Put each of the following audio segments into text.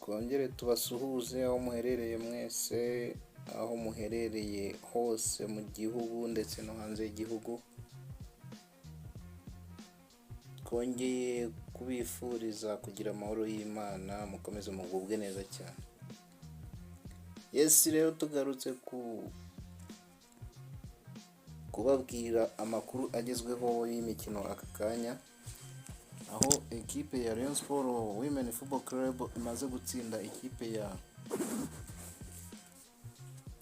Twongere tubasuhuze aho muherereye mwese, aho muherereye hose mu gihugu ndetse no hanze y'igihugu. Twongeye kubifuriza kugira amahoro y'Imana, mukomeze mugubwe neza cyane. Yes, rero tugarutse ku kubabwira amakuru agezweho y'imikino aka kanya, aho ekipe ya Rayon Sports Women Football Club imaze gutsinda ikipe ya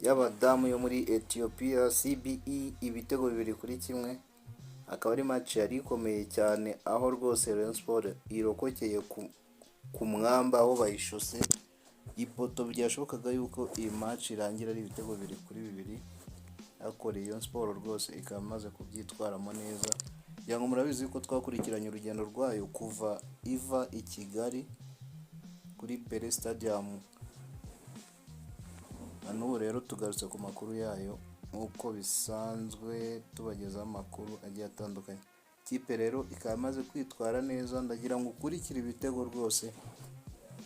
y'abadamu yo muri Ethiopia CBE ibitego 2-1. Akaba ari match yari ikomeye cyane, aho rwose Rayon Sports irokokeye ku mwamba, aho bayishose ipoto. Byashobokaga yuko iyi match irangira ari ibitego 2-2, ariko Rayon Sports rwose ikaba imaze kubyitwaramo neza. Kugira ngo murabizi ko twakurikiranye urugendo rwayo kuva iva i Kigali kuri Pele Stadium, na n'ubu rero tugarutse ku makuru yayo nk'uko bisanzwe, tubagezaho amakuru agiye atandukanye. Ikipe rero ikaba imaze kwitwara neza. Ndagira ngo ukurikire ibitego rwose.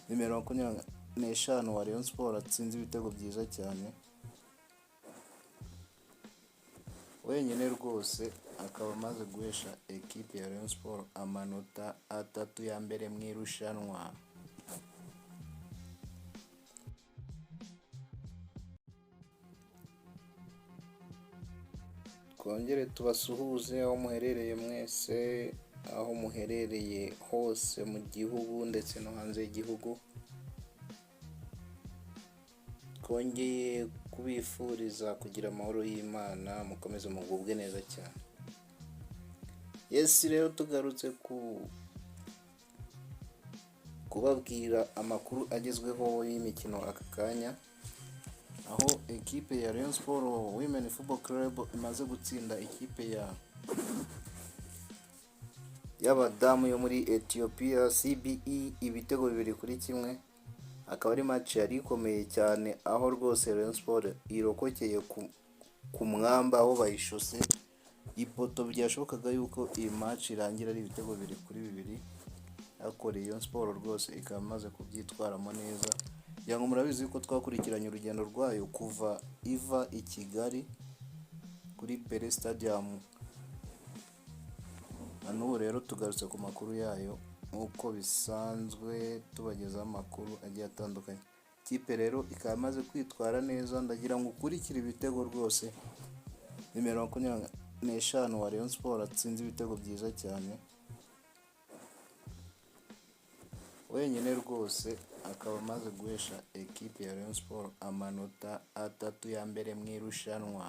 Nimero 25 wa Rayon Sports atsinze ibitego byiza cyane wenyine rwose, akaba amaze guhesha ekipe ya Rayon Sports amanota 3 ya mbere mu irushanwa. Twongere tubasuhuze aho muherereye mwese, aho muherereye hose mu gihugu ndetse no hanze y'igihugu. Twongeye kubifuriza kugira amahoro y'Imana, mukomeze mugubwe neza cyane. Yes, rero tugarutse ku kubabwira amakuru agezweho y'imikino aka kanya, aho ekipe ya Rayon Sports Women Football Club imaze gutsinda ikipe ya y'abadamu yo muri Ethiopia CBE ibitego 2-1. Akaba ari match yari ikomeye cyane, aho rwose Rayon Sports irokokeye ku mwamba, aho bayishose ipoto. Byashobokaga yuko iyi match irangira ari ibitego 2-2, ariko Rayon Sports rwose ikaba imaze kubyitwaramo neza. Kugira ngo murabizi ko twakurikiranye urugendo rwayo kuva iva i Kigali kuri Pele Stadium, na n'ubu rero tugarutse ku makuru yayo nk'uko bisanzwe, tubagezaho amakuru agiye atandukanye. Ikipe rero ikaba imaze kwitwara neza. Ndagira ngo ukurikire ibitego rwose. Nimero 25 wa Rayon Sports atsinze ibitego byiza cyane wenyine rwose, akaba amaze guhesha ekipe ya Rayon Sports amanota 3 ya mbere mu irushanwa.